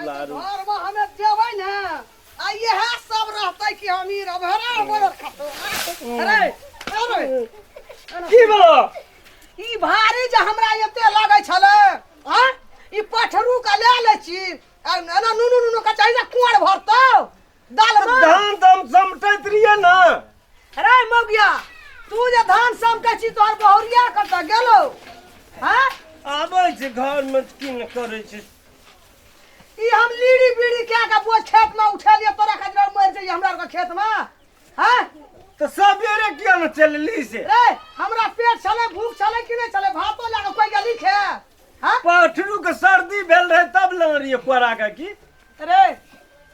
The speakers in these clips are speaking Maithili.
दुलारू। घरमे हमे जेबै ने आ इएह सब रहतै कि हम ई रहबै। अरे बड़ खतो। अरे अरे, की भेलो? ई भारी जे हमरा एते लगै छलै। आँ, ई पठरू के ले लै छी आ एना नुनू नुनू के चाही जे कुआर भरतौ दाल मे। धान तऽ हम समटैत रहियै ने। अरे मौगिया, तू जे धान समटै छी, तोहर बहुरिया कतऽ गेलौ? हाँ, आबै छै घरमे, की ने करै छै। ई हम लीड़ी बीड़ी कए के बोझ खेत में उठेलियै, तोरा खातिर मरि जइयै हमरा आरके खेत में? हाँ, तऽ सबेरे किया ने चलली से? रे, हमरा पेट छलै, भूख छलै कि नहि छलै? भातो लए कऽ कोइ गेली खे? हाँ, पठरू के सर्दी भेल रहे तब लेने रहियै कोरा के की। रे,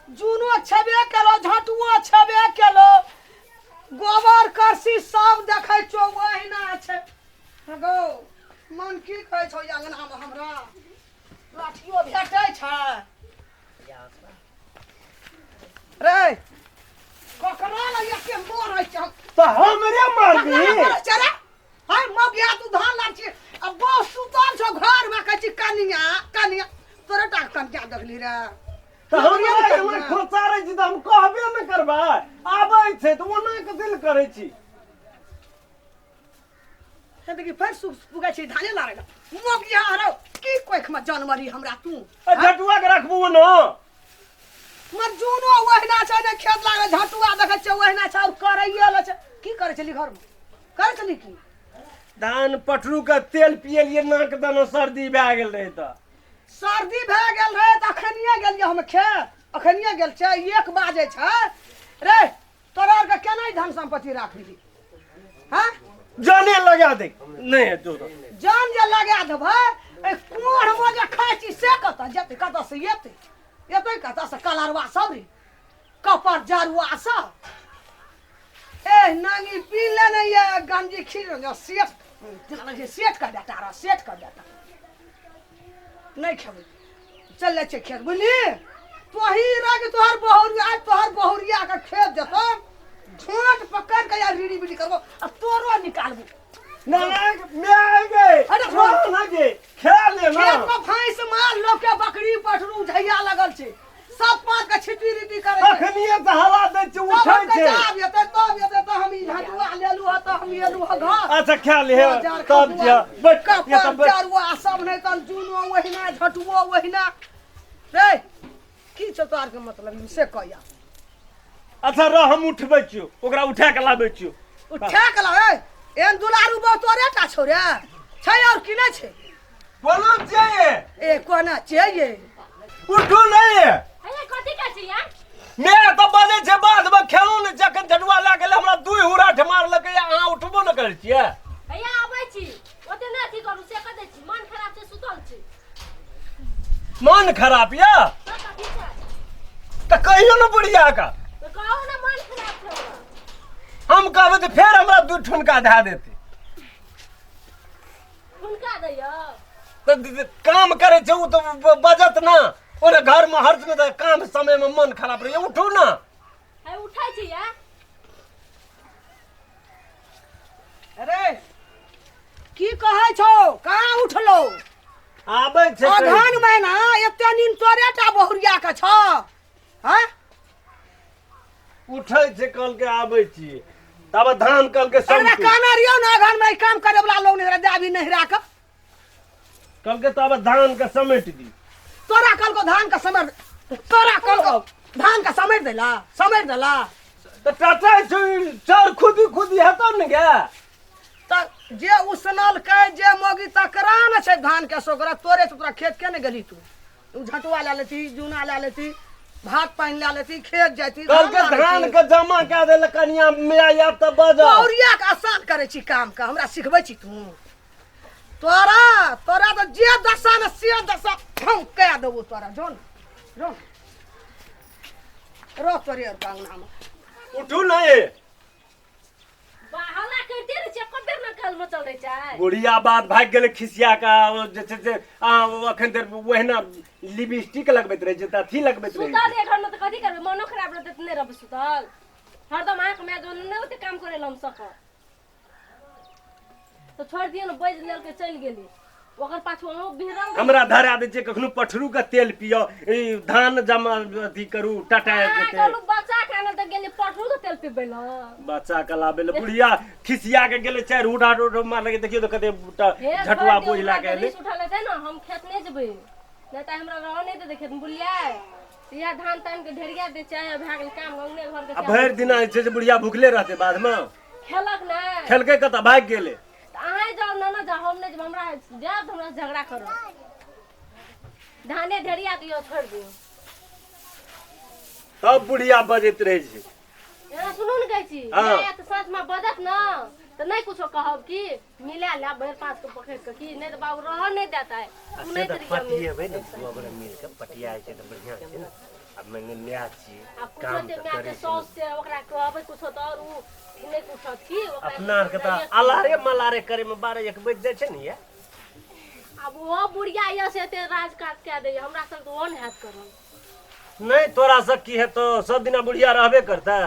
जूनो छेबे केलो, झटुओ छेबे केलो, गोबर करसी सब देखै छौ, ओहिना छै। गौ, मन की कहै छौ? अंगना मे हमरा लाठियो भेटै छै रे? ककरा लग एते मरै छै? तऽ हमरे मारबी? ककरा मरै छै रे? हाय मगिया, तू धान लाग छी आ बहुत सुतल छौ घरमे, कहै छी कनिया कनिया। तोरे टा कनिया देखली रे? तऽ हमरा एना खोचारै छी तऽ हम कहबे ने करबै। आबै छै तऽ ओना कथी लए करै छी? हे देखी, फेर सुख पुगै छी धाने लारे ला। मगिया हरौ की कोखमे जनमरी हमरा तू? आ झटुआ के रखबू ने। मर जुनो ओहिना छै ने खेत लागे, झटुआ देखै छियै ओहिना छै। और करैये ले छै की? करै छली घरमे, करै छली की? धान पटरू के तेल पियलियै, नाक दाना सर्दी भए गेल रहै तऽ। सर्दी भए गेल रहै तऽ अखनिये गेलियै हम खेत, अखनिये गेल छै, 1 बाजै छै रे। तोरा आरके केना ई धन सम्पत्ति राखली? हाँ, जाने लगा दे, नहि हेतौ तऽ। जान जे लगा देबै, एहि कोढ़मे जे खाइ छी से कतऽ जेतै? कतऽ से एतै? एतै कतऽ से कलरवा सब रे, कपर जरुआ सब? ए नानी, पी लेने ये गंजी खीर सेठ जेना लगै छै, सेठ का बेटा रह, सेठ का बेटा। नहि खेबै, चल जाइ छै खेत, बुझली? तोही रह के तोहर बहुरिया, आज तोहर बहुरिया के खेत जेतौ, झोंट पकड़ के यार रीड़ी बीड़ी करबो आ तोरो निकालबो। नहीं मैं आ गए। अरे ना ना गे, खा ले ना। खेत में भैंस माल लोग के बकरी पठरू झैया लगल छै, सब पाँच के छिटी रीटी करे छै। अखनिये तऽ हवा दै छै, तब उठै हम छै। कहै छै, आब एतै तब एतै, तऽ हम ई झटुआ लेलू हँ तऽ हम एलू हँ घर। अच्छा खा ले, बाजार तब खटुआ, जा बैठ ये कपर तऽ बैठ। जरुआ सब नहि तहन जुनो ओहिना, झटुओ ओहिना। रे, की छौ तोहर के मतलब ई से कहिया? अच्छा रह, हम उठबै छियौ, ओकरा उठा के लाबै छियौ। उठा के लाओ। ए, एहन दुलारू बहु तोरे टा छौ रे? छै और की नहि छै? कोना चाहिए? ए, कोना चाहिए? उठू नहीं। अरे, कथी कहै छी यार? मैं तऽ बजै छै बाधमे खेलहुँ ने, जखन झटुआ लए गेलै हमरा दुइ हुराठ मारलकै, अहाँ उठबो ने करै छियै। हैया आबै छी, ओते नहि अथी करू से कह दै छी। मन खराब छै, सुतल छी। मन खराब यऽ? तऽ कथी छै? तऽ कहियो ने बुढ़िया का। तऽ कहू ने, मन खराब छै हमरा। हम कहबै तऽ फेर हमरा दू ठुनका धए देतै। हुनका दैयौ? तऽ काम करै छै ओ तऽ बजत ना। ओने घरमे हर्षमे तऽ काम समयमे मन खराब रहैए। उठू ने। है, उठै छी यार। अरे, की कहै छौ? कहाँ उठलो? आबै छै। अगहन महीना एते नींद तोरे टा बहुरिया के छौ? हाँ, उठै छै, कहलकै आबै छी, तब धान कहलकै एकरा समटू। कहने रहियौ ने, अगहन में ई काम करे वाला लोग नहीं जाबी नहिरा के। कहलकै तब धान के समेट दी। तोरा कहलको धान के समेट? तोरा कहलको धान के समेट देला, समेट देला? तऽ टटै छै चाउर, खुदी खुदी हेतौ ने गे। तऽ जे उसनलकै जे मौगी तकरा ने छै धान के सोकरा। तोरे से तोरा खेत के ने गेली तू? उ झटुआ लए लेती, जूना लए लेती, भात पानि लए लेती, खेत जाती। कहलकै धान के जमा कए देल कनिया, मे आयब तऽ बजब। बहुरिया के आसान करै छी काम के, हमरा सिखबै छी तू? तोरा तोरा तऽ जे दशा ने से दशा हम कए देबो तोरा। जोन जोन रह तोरे आर के अंगनामे। उठू ने ये। हल्ला करिते रहै छै, एको बेर ने काल मचल रहै छै। बुढ़िया बात भागि गेलै खिसिया के। ओ जे छै से आ, ओ अखन धरि ओहिना लिपस्टिक लगबैत रहै छै तऽ अथी लगबैत रहै सुतल छै। रहे घरमे तऽ कथी करबै? मनो खराब रहतै तऽ नहि रहबै सुतल हरदम? अहाँके माय जो नहि ओते काम करै लए हम सकब तऽ छोड़ि दियौ ने। बाजि लेलकै, चलि गेली। ओकर पाछू अहूँ बिहरल रहै। हमरा धरा दै छै कखनो पठरू के तेल पियो, ई धान जमा अथी करू टाटा। अहाँ कहलहुँ बच्चा के आनल तऽ गेलियै पठरू के तेल पिबै लए। बच्चा के लाबै लए बुढ़िया खिसिया के गेलै, चारि उठा उठा मारलकै। देखियौ तऽ कते टा हे झटुआ छोड़ि दियौ, बोझ लए हमरा के एलै। रिस उठल हेतै ने, हम खेत नहि जेबै, नहि तऽ हमरा रहऽ नहि देतै खेतमे, बुझलियै? इएह धान तान के ढेरिया दै छै, भए गेल काम। अंगने घर के आ भरि दिना जे छै से बुढ़िया भुखले रहतै बाधमे। खेलक नहि? खेलकै कतऽ, भागि गेलै। तऽ अहाँ जाउ नाना, जाउ, हम नहि जेबै। हमरा जायब तऽ हमरा झगड़ा करब। धाने ढेरिया दियौ, छोड़ि दियौ। तब बुढ़िया बजैत रहै छै। एना सुनू ने, कहै छी। हाँ। नहि आयत साँझमे बजत ने तऽ नहि कुछो कहब कि मिला लेब भरि पाँच के पकड़ि कऽ की नहि तऽ बाबू रहऽ नहि देत आइ। आ से सुनैत तऽ रहियै हमे। पटिएबै ने दू गोरे मिल कऽ, पटियाइ छै तऽ बढ़िआँ छै ने। आब मानि लिअ माय छियै, आ कुछो काम जे तऽ मायके करै छै ने। साउस से ओकरा कहबै कुछो तऽ आओर ओ नहि उठत की ओकरा। अपना आरके तऽ अलारे मलारे करैमे 12 1 बजि जाइ छै ने ये। आब ओहो बुढ़िया यऽ से एते राज काज कए दैया, हमरा सब तऽ ओहो नहि हैत करल। नहि, तोरा सब की हेतौ, सब दिना बुढ़िया रहबे करतै।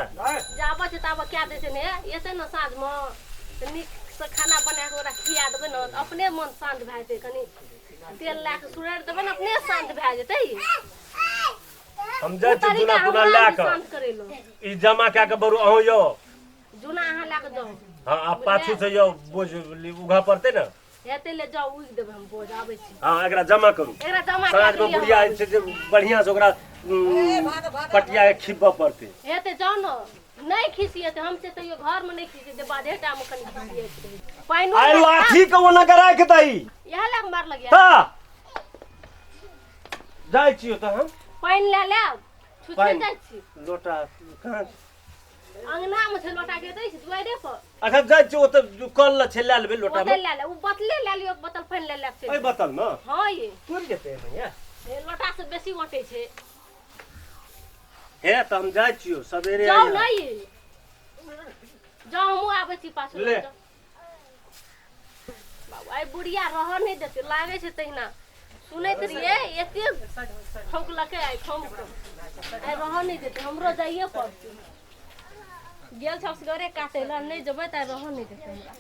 जाबऽ छै ताबऽ कए दै छै ने। एतै ने साँझमे तऽ नीकसँ खाना बना कऽ ओकरा खिया देबै ने तऽ अपने मन शान्त भए जेतै। कनि तेल लए कऽ सुरड़ि देबै ने, अपने शान्त भए जेतै। हम जाइ ओ छी तरीका जुना पुना हमरा लए भी कऽ शान्त करेलहुँ। ई जमा कए कऽ बरू अहूँ यौ। जुना अहाँ लए कऽ जाउ। हँ, आ पाछू से यौ बोझ उघऽ पड़तै ने। हेतै, ले जाउ, उगि देबै हम बोझ, आबै छी। हँ, एकरा जमा करू। एकरा जमा कए साँझमे के लिअ, हम बुढ़िया आबै जे छै से बढ़िआँ से ओकरा पटिया के खिबऽ पड़तै। छी। हेतै, जाउ ने। नहि खिसियेतै हम से तैयो घरमे नहि खिसियेतै, बाधे टा मे कनि खिसियेतै। पानिओ आइ लए लाठी के ओना के राखि दही। इएह लए कऽ मारलक यऽ। तऽ जाइ छियौ तऽ हम। पानि लए लेब छुछे। पानि? जाइ छी। लोटा कहाँ छै? अंगना मे छै लोटा के दै छै दुआरे पर। अच्छा, जाइ छियौ, ओतऽ कल लए छै, लए लेबै लोटा ओतै मे। लए ले, ओ बोतले लए लियौ, एक बोतल पानि लए लेब एहि चलि। बोतल मे हँ ये। पुरि जेतै एहिमे ये? हे, लोटा से बेसी ओटै छै। हे, तऽ हम जाइ छियौ सवेरे। जाउ। आइए। नहि ये, जाउ, हमहूँ आबै छी पाछू। ले। जाउ। बाबू, आइ बुढ़िया रहऽ नहि देतै, लागै छै तहिना। सुनैत रहियै, एते ठोकलकै आइ ठोक कऽ। आइ रहऽ नहि देतै, हमरो जाइए पड़तै। गेल छौ असगरे काटै लए, नहि जेबै तऽ आइ रहऽ नहि देतै हमरा।